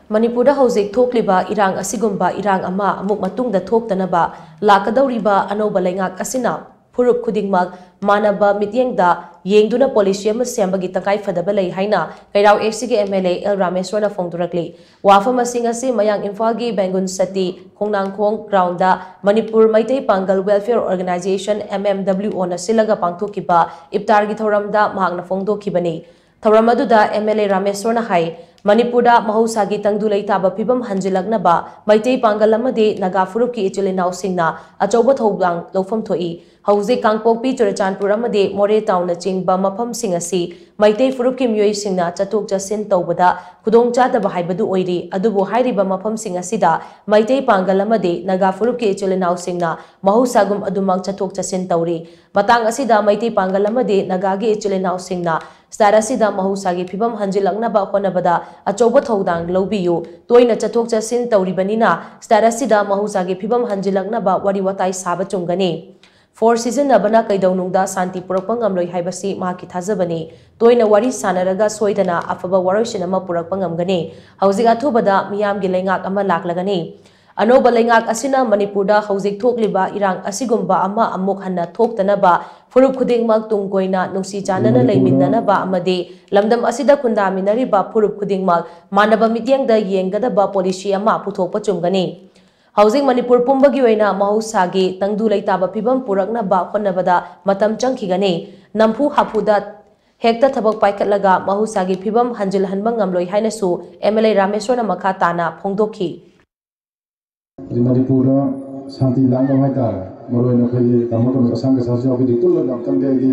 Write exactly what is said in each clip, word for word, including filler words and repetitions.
ꯃꯅꯤꯄꯨꯔꯗ ꯍꯧꯖꯤꯛ ꯊꯣꯛꯂꯤꯕ ꯏꯔꯥꯡ ꯑꯁꯤꯒꯨꯝꯕ ꯏꯔꯥꯡ ꯑꯃ ꯑꯃꯨꯛ ꯃꯇꯨꯡꯗ ꯊꯣꯛꯇꯅꯕ ꯂꯥꯛꯀꯗꯧꯔꯤꯕ ꯑꯅꯧꯕ ꯂꯩꯉꯥꯛ ꯑꯁꯤꯅ ꯐꯨꯔꯨꯞ ꯈꯨꯗꯤꯡꯃꯛ ꯃꯥꯟꯅꯕ ꯃꯤꯠꯌꯦꯡꯗ ꯌꯦꯡꯗꯨꯅ ꯄꯣꯂꯤꯁꯤ ꯑꯃ ꯁꯦꯝꯕꯒꯤ ꯇꯉꯥꯏ ꯐꯗꯕ ꯂꯩ ꯍꯥꯏꯅ ꯀꯩꯔꯥꯎ ꯑꯦꯁ ꯁꯤꯒꯤ ꯑꯦꯝ ꯑꯦꯜ ꯑꯦ ꯑꯦꯜ ꯔꯥꯃꯦꯁ꯭ꯋꯔꯅ ꯐꯣꯡꯗꯣꯔꯛꯂꯤ꯫ ꯋꯥꯐꯝ ꯑꯁꯤꯡ ꯑꯁꯤ ꯃꯌꯥꯡ ꯏꯝꯐꯥꯜꯒꯤ ꯕꯦꯡꯒꯨꯟ ꯁꯇꯤ Khongnangkhong ground Manipur Meitei Pangal welfare organization M M W ꯑꯣꯅ ꯁꯤꯜꯂꯒ ꯄꯥꯡꯊꯣꯛꯈꯤꯕ ꯏꯞꯇꯥꯔꯒꯤ ꯊꯧꯔꯝꯗ ꯃꯍꯥꯛꯅ ꯐꯣꯡꯗꯣꯛꯈꯤꯕꯅꯤ꯫ ꯊꯧꯔꯝ ꯑꯗꯨꯗ ꯑꯦꯝ ꯑꯦꯜ ꯑꯦ ꯔꯥꯃꯦꯁ꯭ꯋꯔꯅ ꯍꯥꯏ, ꯃꯅꯤꯄꯨꯔꯗ ꯃꯍꯧꯁꯥꯒꯤ ꯇꯪꯗꯨ ꯂꯩꯇꯥꯕ ꯐꯤꯕꯝ ꯍꯟꯖꯤꯜꯂꯛꯅꯕ ꯃꯩꯇꯩ ꯄꯥꯡꯒꯜ ꯑꯃꯗꯤ ꯅꯥꯒꯥ ꯐꯨꯔꯨꯞꯀꯤ ꯏꯆꯤꯜ ꯏꯅꯥꯎꯁꯤꯡꯅ ꯑꯆꯧꯕ ꯊꯧꯗꯥꯡ ꯂꯧꯐꯝ ꯊꯣꯛꯏ꯫ ꯍꯧꯖꯤꯛ ꯀꯥꯡꯄꯣꯛꯄꯤ, ꯆꯨꯔꯆꯥꯟꯄꯨꯔ ꯑꯃꯗꯤ ꯃꯣꯔꯦ ꯇꯥꯎꯟꯅꯆꯤꯡꯕ ꯃꯐꯝꯁꯤꯡ ꯑꯁꯤ ꯃꯩꯇꯩ ꯐꯨꯔꯨꯞꯀꯤ ꯃꯤꯑꯣꯏꯁꯤꯡꯅ ꯆꯠꯊꯣꯛ ꯆꯠꯁꯤꯟ ꯇꯧꯕꯗ ꯈꯨꯗꯣꯡꯆꯥꯗꯕ ꯍꯥꯏꯕꯗꯨ ꯑꯣꯏꯔꯤ꯫ ꯑꯗꯨꯕꯨ ꯍꯥꯏꯔꯤꯕ ꯃꯐꯝꯁꯤꯡ ꯑꯁꯤꯗ ꯃꯩꯇꯩ ꯄꯥꯡꯒꯜ ꯑꯃꯗꯤ ꯅꯥꯒꯥ ꯐꯨꯔꯨꯞꯀꯤ ꯏꯆꯤꯜ ꯏꯅꯥꯎꯁꯤꯡꯅ ꯃꯍꯧꯁꯥꯒꯨꯝ ꯑꯗꯨꯃꯛ ꯆꯠꯊꯣꯛ ꯆꯠꯁꯤꯟ ꯇꯧꯔꯤ꯫ ꯃꯇꯥꯡ ꯑꯁꯤꯗ ꯃꯩꯇꯩ ꯄꯥꯡꯒꯜ ꯑꯃꯗꯤ ꯅꯥꯒꯥꯒꯤ ꯏꯆꯤꯜ ꯏꯅꯥꯎꯁꯤꯡꯅ ꯁ꯭ꯇꯦꯠ ꯑꯁꯤꯗ ꯃꯍꯧꯁꯥꯒꯤ ꯐꯤꯕꯝ ꯍꯟꯖꯤꯜꯂꯛꯅꯕ ꯍꯣꯠꯅꯕꯗ ꯑꯆꯧꯕ ꯊꯧꯗꯥꯡ ꯂꯧꯕꯤꯌꯨ꯫ ꯇꯣꯏꯅ ꯆꯠꯊꯣꯛ ꯆꯠꯁꯤꯟ ꯇꯧꯔꯤꯕꯅꯤꯅ ꯁ꯭ꯇꯦꯠ ꯑꯁꯤꯗ ꯃꯍꯧꯁꯥꯒꯤ ꯐꯤꯕꯝ ꯍꯟꯖꯤꯜꯂꯛꯅꯕ ꯋꯥꯔꯤ ꯋꯥꯇꯥꯏ ꯁꯥꯕ ꯆꯨꯝꯒꯅꯤ꯫ ꯐꯣꯔꯁ ꯁꯤꯖꯤꯟꯅꯕꯅ ꯀꯩꯗꯧꯅꯨꯡꯗ ꯁꯥꯟꯇꯤ ꯄꯨꯔꯛꯄ ꯉꯝꯂꯣꯏ ꯍꯥꯏꯕꯁꯤ ꯃꯍꯥꯛꯀꯤ ꯊꯥꯖꯕꯅꯤ꯫ ꯇꯣꯏꯅ ꯋꯥꯔꯤ ꯁꯥꯟꯅꯔꯒ ꯁꯣꯏꯗꯅ ꯑꯐꯕ ꯋꯥꯔꯣꯏꯁꯤꯟ ꯑꯃ ꯄꯨꯔꯛꯄ ꯉꯝꯒꯅꯤ꯫ ꯍꯧꯖꯤꯛ ꯑꯊꯨꯕꯗ ꯃꯤꯌꯥꯝꯒꯤ ꯂꯩꯉꯥꯛ ꯑꯃ ꯂꯥꯛꯂꯒꯅꯤ꯫ ꯑꯅꯧꯕ ꯂꯩꯉꯥꯛ ꯑꯁꯤꯅ ꯃꯅꯤꯄꯨꯔꯗ ꯍꯧꯖꯤꯛ ꯊꯣꯛꯂꯤꯕ ꯏꯔꯥꯡ ꯑꯁꯤꯒꯨꯝꯕ ꯑꯃ ꯑꯃꯨꯛ ꯍꯟꯅ ꯊꯣꯛꯇꯅꯕ ꯐꯨꯔꯨꯞ ꯈꯨꯗꯤꯡꯃꯛ ꯇꯨꯡ ꯀꯣꯏꯅ ꯅꯨꯡꯁꯤ ꯆꯥꯟꯅꯅ ꯃꯅꯤꯄꯨꯔꯗ ꯂꯩꯃꯤꯟꯅꯅꯕ ꯑꯃꯗꯤ ꯂꯝꯗꯝ ꯑꯁꯤꯗ ꯈꯨꯟꯗꯥꯃꯤꯟꯅꯔꯤꯕ ꯐꯨꯔꯨꯞ ꯈꯨꯗꯤꯡꯃꯛ ꯃꯥꯟꯅꯕ ꯃꯤꯠꯌꯦꯡꯗ ꯌꯦꯡꯒꯗꯕ ꯄꯣꯂꯤꯁꯤ ꯑꯃ ꯄꯨꯊꯣꯛꯄ ꯆꯨꯝꯒꯅꯤ꯫ ꯍꯧꯖꯤꯛ ꯃꯅꯤꯄꯨꯔ ꯄꯨꯝꯕꯒꯤ ꯑꯣꯏꯅ ꯃꯍꯧꯁꯥꯒꯤ ꯇꯪꯗꯨ ꯂꯩꯇꯥꯕ ꯐꯤꯕꯝ ꯄꯨꯔꯛꯅꯕ ꯍꯣꯠꯅꯕꯗ ꯃꯇꯝ ꯆꯪꯈꯤꯒꯅꯤ꯫ ꯅꯝꯐꯨ ꯍꯥꯐꯨꯗ ꯍꯦꯛꯇ ꯊꯕꯛ ꯄꯥꯏꯈꯠꯂꯒ ꯃꯍꯧꯁꯥꯒꯤ ꯐꯤꯕꯝ ꯍꯟꯖꯤꯜꯍꯟꯕ ꯉꯝꯂꯣꯏ ꯍꯥꯏꯅꯁꯨ ꯑꯦꯝ ꯑꯦꯜ ꯑꯦ ꯔꯥꯃꯦꯁ꯭ꯋꯔꯅ ꯃꯈꯥ ꯇꯥꯅ ꯐꯣꯡꯗꯣꯛꯈꯤ꯫ ꯍꯧꯖꯤꯛ ꯃꯅꯤꯄꯨꯔꯗ ꯁꯥꯟꯇꯤ ꯂꯥꯛꯅꯕ ꯍꯥꯏꯇꯥꯔꯦ, ꯃꯔꯨꯑꯣꯏꯅ ꯑꯩꯈꯣꯏꯒꯤ ꯇꯥꯃꯣ ꯀꯩꯅꯣ ꯑꯁꯥꯡ ꯀꯁꯥꯁꯨ ꯌꯥꯎꯕꯤꯗꯦ, ꯄꯨꯜꯂꯒ ꯑꯝꯇꯪꯗꯤ ꯑꯩꯗꯤ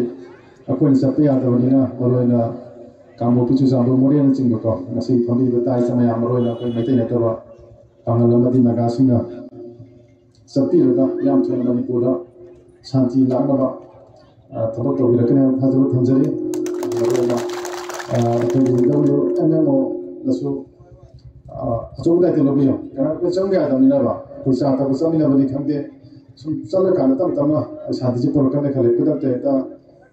ꯑꯩꯈꯣꯏꯅ ꯆꯠꯄ ꯌꯥꯗꯕꯅꯤꯅ, ꯃꯔꯨꯑꯣꯏꯅ ꯀꯥꯡꯄꯣꯛꯄꯤ, ꯆꯨꯔꯆꯥꯟꯄꯨꯔ, ꯃꯣꯔꯦꯅꯆꯤꯡꯕꯀꯣ, ꯉꯁꯤ ꯐꯝꯕꯤꯕ ꯇꯥꯔꯤꯕ ꯃꯌꯥꯝ, ꯃꯔꯨꯑꯣꯏꯅ ꯑꯩꯈꯣꯏ ꯃꯩꯇꯩ ꯅꯠꯇꯕ ꯄꯥꯉꯜ ꯑꯃꯗꯤ ꯅꯥꯒꯥꯁꯤꯡꯅ ꯆꯠꯄꯤꯔꯒ ꯌꯥꯝ ꯊꯨꯅ ꯃꯅꯤꯄꯨꯔꯗ ꯁꯥꯟꯇꯤ ꯂꯥꯛꯅꯕ, ꯑ, ꯊꯕꯛ ꯇꯧꯕꯤꯔꯛꯀꯅꯤ ꯍꯥꯏꯕ ꯊꯥꯖꯕ ꯊꯝꯖꯔꯤ꯫ ꯃꯔꯨꯑꯣꯏꯅ, ꯑ, ꯑꯩꯈꯣꯏꯒꯤ ꯗꯕ꯭ꯂꯤꯎ ꯑꯦꯝ ꯑꯦꯝ ꯑꯣꯅꯁꯨ, ꯑ, ꯑꯆꯧꯕ ꯗꯥꯏꯇ ꯂꯧꯕꯤꯌꯨ꯫ ꯀꯩꯅꯣ, ꯑꯩꯈꯣꯏ ꯆꯪꯕ ꯌꯥꯗꯕꯅꯤꯅꯕ, ꯑꯩꯈꯣꯏ ꯆꯥ ꯊꯛꯄ ꯆꯠꯃꯤꯟꯅꯕꯅꯤ ꯈꯪꯗꯦ, ꯁꯨꯝ ꯆꯠꯂꯀꯥꯟꯗ ꯇꯞ ꯇꯞꯅ ꯁꯥꯟꯇꯤꯁꯦ ꯄꯨꯔꯛꯀꯅꯤ ꯈꯜꯂꯦ꯫ ꯈꯨꯗꯛꯇ ꯍꯦꯛꯇ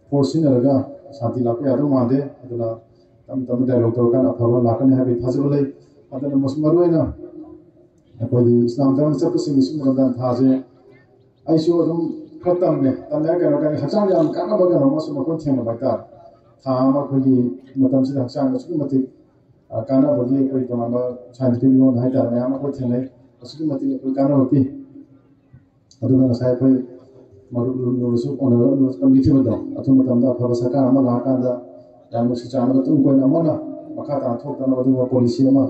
ꯐꯣꯔꯁ ꯁꯤꯖꯤꯟꯅꯔꯒ ꯁꯥꯟꯇꯤ ꯂꯥꯛꯄ ꯌꯥꯗꯧ ꯃꯥꯟꯗꯦ꯫ ꯑꯗꯨꯅ ꯇꯞ ꯇꯞꯅ ꯗꯥꯏꯂꯣꯒ ꯇꯧꯔꯀꯥꯟꯗ ꯑꯐꯕ ꯂꯥꯛꯀꯅꯤ ꯍꯥꯏꯕꯒꯤ ꯊꯥꯖꯕ ꯂꯩ꯫ ꯑꯗꯨꯅ ꯃꯁꯤ ꯃꯔꯨꯑꯣꯏꯅ ꯑꯩꯈꯣꯏꯒꯤ ꯏꯁꯂꯥꯝ ꯙꯔꯃ ꯆꯠꯄꯁꯤꯡꯒꯤ ꯁꯨꯝꯕ ꯔꯝꯖꯥꯟ ꯊꯥꯁꯦ ꯑꯩꯁꯨ ꯑꯗꯨꯝ ꯈꯔ ꯇꯝꯃꯦ꯫ ꯇꯝꯃꯦ ꯍꯥꯏꯔ ꯀꯩꯅꯣ, ꯀꯩꯅꯣ, ꯍꯛꯆꯥꯡꯗ ꯌꯥꯝ ꯀꯥꯟꯅꯕ ꯀꯩꯅꯣ ꯑꯃꯁꯨ ꯃꯈꯣꯏ ꯊꯦꯡꯅꯕ ꯍꯥꯏꯇꯥꯔꯦ꯫ ꯊꯥ ꯑꯃ ꯑꯩꯈꯣꯏꯒꯤ ꯃꯇꯝꯁꯤꯗ ꯍꯛꯆꯥꯡꯗ ꯑꯁꯨꯛꯀꯤ ꯃꯇꯤꯛ, ꯑ, ꯀꯥꯟꯅꯕꯒꯤ ꯑꯩꯈꯣꯏ ꯇꯣꯉꯥꯟꯕ scientific ꯂꯣꯟ ꯍꯥꯏꯇꯥꯔꯦ, ꯃꯌꯥꯝ ꯑꯃ ꯑꯩꯈꯣꯏ ꯊꯦꯡꯅꯩ꯫ ꯑꯁꯨꯛꯀꯤ ꯃꯇꯤꯛ ꯑꯩꯈꯣꯏ ꯀꯥꯟꯅꯕ ꯄꯤ꯫ ꯑꯗꯨꯅ ꯉꯁꯥꯏ ꯑꯩꯈꯣꯏ ꯃꯔꯨꯞ ꯅꯨꯔꯁꯨ ꯑꯣꯅꯔꯕꯜ ꯅꯨꯔꯁꯨ ꯇꯝꯕꯤꯈꯤꯕꯗꯣ, ꯑꯊꯨꯕ ꯃꯇꯝꯗ ꯑꯐꯕ ꯁꯔꯀꯥꯔ ꯑꯃ ꯂꯥꯛꯑꯀꯥꯟꯗ ꯌꯥꯝ ꯅꯨꯡꯁꯤ ꯆꯥꯟꯅꯕ ꯇꯨꯡ ꯀꯣꯏꯅ ꯑꯃꯨꯛ ꯍꯟꯅ ꯃꯈꯥ ꯇꯥꯅ ꯊꯣꯛꯇꯅꯕ ꯑꯗꯨꯒꯨꯝꯕ ꯄꯣꯂꯤꯁꯤ ꯑꯃ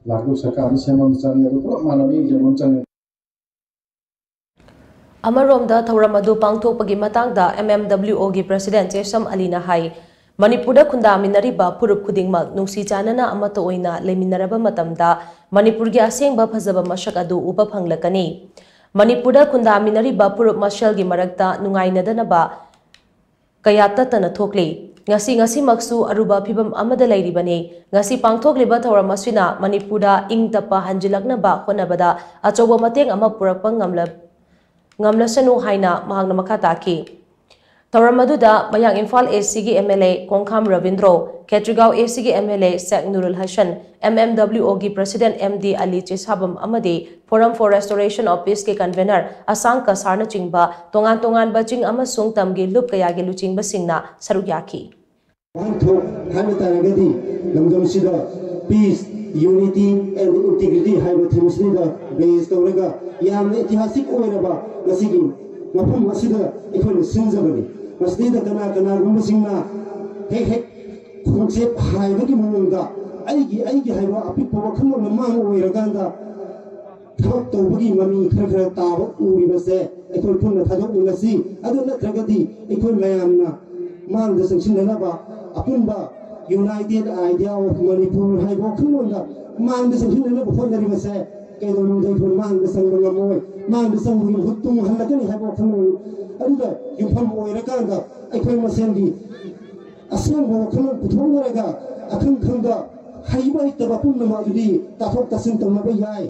ꯂꯥꯛꯀꯗꯧꯕ ꯁꯔꯀꯥꯔ ꯑꯃ ꯁꯦꯝꯕ ꯑꯃ ꯆꯪꯉꯤ꯫ ꯑꯗꯨ ꯄꯨꯂꯞ ꯃꯥꯟꯅꯕ ꯌꯦꯡꯁꯤꯟꯕ ꯑꯃ ꯆꯪꯉꯤ꯫ ꯑꯃꯔꯣꯝꯗ ꯊꯧꯔꯝ ꯑꯗꯨ ꯄꯥꯡꯊꯣꯛꯄꯒꯤ ꯃꯇꯥꯡꯗ M M W O ꯒꯤ president ꯆꯦꯁꯝ ꯑꯂꯤꯅ ꯍꯥꯏ, ꯃꯅꯤꯄꯨꯔꯗ ꯈꯨꯟꯗꯥꯃꯤꯟꯅꯔꯤꯕ ꯐꯨꯔꯨꯞ ꯈꯨꯗꯤꯡꯃꯛ ꯅꯨꯡꯁꯤ ꯆꯥꯟꯅꯅ ꯑꯃꯠꯇ ꯑꯣꯏꯅ ꯂꯩꯃꯤꯟꯅꯔꯕ ꯃꯇꯝꯗ ꯃꯅꯤꯄꯨꯔꯒꯤ ꯑꯁꯦꯡꯕ ꯐꯖꯕ ꯃꯁꯛ ꯑꯗꯨ ꯎꯕ ꯐꯪꯂꯛꯀꯅꯤ꯫ ꯃꯅꯤꯄꯨꯔꯗ ꯈꯨꯟꯗꯥꯃꯤꯟꯅꯔꯤꯕ ꯐꯨꯔꯨꯞ ꯃꯁꯦꯜꯒꯤ ꯃꯔꯛꯇ ꯅꯨꯡꯉꯥꯏꯅꯗꯅꯕ ꯀꯌꯥ ꯇꯠꯇꯅ ꯊꯣꯛꯂꯤ꯫ ꯉꯁꯤ, ꯉꯁꯤꯃꯛꯁꯨ ꯑꯔꯨꯕ ꯐꯤꯚꯝ ꯑꯃꯗ ꯂꯩꯔꯤꯕꯅꯤ꯫ ꯉꯁꯤ ꯄꯥꯡꯊꯣꯛꯂꯤꯕ ꯊꯧꯔꯝ ꯑꯁꯤꯅ ꯃꯅꯤꯄꯨꯔꯗ ꯏꯪ ꯇꯞꯄ ꯍꯟꯖꯤꯜꯂꯛꯅꯕ ꯍꯣꯠꯅꯕꯗ ꯑꯆꯧꯕ ꯃꯇꯦꯡ ꯑꯃ ꯄꯨꯔꯛꯄ ꯉꯝꯂ-, ꯉꯝꯂꯁꯅꯨ ꯍꯥꯏꯅ ꯃꯍꯥꯛꯅ ꯃꯈꯥ ꯇꯥꯈꯤ꯫ ꯊꯧꯔꯝ ꯑꯗꯨꯗ ꯃꯌꯥꯡ ꯏꯝꯐꯥꯜ A C ꯒꯤ M L A ꯀꯣꯡꯈꯥꯝ ꯔꯕꯤꯟꯗ꯭ꯔꯣ, Khetrigao A C ꯒꯤ M L A shake ꯅꯨꯔꯨꯜ Hasan, M M W O ꯒꯤ president M D ꯑꯂꯤ ꯆꯦꯁꯥꯕꯝ ꯑꯃꯗꯤ Forum for Restoration of Peace ꯀꯤ convener ꯑꯁꯥꯡ ꯀꯁꯥꯔꯅꯆꯤꯡꯕ ꯇꯣꯉꯥꯟ ꯇꯣꯉꯥꯟꯕ ꯆꯤꯡ ꯑꯃꯁꯨꯡ ꯇꯝꯒꯤ ꯂꯨꯞ ꯀꯌꯥꯒꯤ ꯂꯨꯆꯤꯡꯕꯁꯤꯡꯅ ꯁꯔꯨꯛ ꯌꯥꯈꯤ꯫ ꯋꯥꯍꯟꯊꯣꯛ ꯍꯥꯏꯕ ꯇꯥꯔꯒꯗꯤ ꯂꯝꯗꯝꯁꯤꯗ peace, unity and integrity ꯍꯥꯏꯕ theme ꯁꯤꯗ base ꯇꯧꯔꯒ ꯌꯥꯝꯅ ꯏꯇꯤꯍꯥꯁꯤꯛ ꯑꯣꯏꯔꯕ ꯉꯁꯤꯒꯤ ꯃꯐꯝ ꯑꯁꯤꯗ ꯑꯩꯈꯣꯏꯅ ꯁꯤꯟꯖꯕꯅꯤ꯫ ꯃꯁꯤꯗꯩꯗ ꯀꯅꯥ ꯀꯅꯥꯒꯨꯝꯕꯁꯤꯡꯅ ꯍꯦꯛ ꯍꯦꯛ ꯈꯣꯡꯆꯦꯞ ꯍꯥꯏꯕꯒꯤ ꯃꯑꯣꯡꯗ ꯑꯩꯒꯤ ꯑꯩꯒꯤ ꯍꯥꯏꯕ ꯑꯄꯤꯛꯄ ꯋꯥꯈꯜꯂꯣꯟ ꯑꯃ ꯑꯣꯏꯔꯀꯥꯟꯗ ꯊꯕꯛ ꯇꯧꯕꯒꯤ ꯃꯃꯤ ꯈꯔ ꯈꯔ ꯇꯥꯕ ꯎꯔꯤꯕꯁꯦ ꯑꯩꯈꯣꯏ ꯄꯨꯟꯅ ꯊꯥꯗꯣꯛꯃꯤꯟꯅꯁꯤ꯫ ꯑꯗꯨ ꯅꯠꯇ꯭ꯔꯒꯗꯤ ꯑꯩꯈꯣꯏ ꯃꯌꯥꯝꯅ ꯃꯥꯡꯗ ꯆꯪꯁꯤꯟꯅꯅꯕ ꯑꯄꯨꯟꯕ united idea of Manipur ꯍꯥꯏꯕ ꯋꯥꯈꯜꯂꯣꯟꯗ ꯃꯥꯡꯗ ꯆꯪꯁꯤꯟꯅꯅꯕ ꯍꯣꯠꯅꯔꯤꯕꯁꯦ ꯀꯩꯗꯧꯅꯨꯡꯗ ꯑꯩꯈꯣꯏ ꯃꯥꯡꯗ ꯆꯪꯕ ꯉꯝꯃꯣꯏ꯫ ꯃꯥꯡꯗ ꯆꯪꯕꯒꯤ ꯃꯍꯨꯠ ꯇꯨꯡ ꯍꯜꯂꯛꯀꯅꯤ ꯍꯥꯏꯕ ꯋꯥꯈꯜꯂꯣꯟ ꯑꯗꯨꯗ ꯌꯨꯝꯐꯝ ꯑꯣꯏꯔꯀꯥꯟꯗ ꯑꯩꯈꯣꯏ ꯃꯁꯦꯟꯒꯤ ꯑꯁꯦꯡꯕ ꯋꯥꯈꯜꯂꯣꯟ ꯄꯨꯊꯣꯛꯅꯔꯒ ꯑꯈꯪ ꯈꯪꯕ ꯍꯩꯕ ꯍꯩꯇꯕ ꯄꯨꯝꯅꯃꯛ ꯑꯗꯨꯗꯤ ꯇꯥꯊꯣꯛ ꯇꯥꯁꯤꯟ ꯇꯧꯅꯕ ꯌꯥꯏ꯫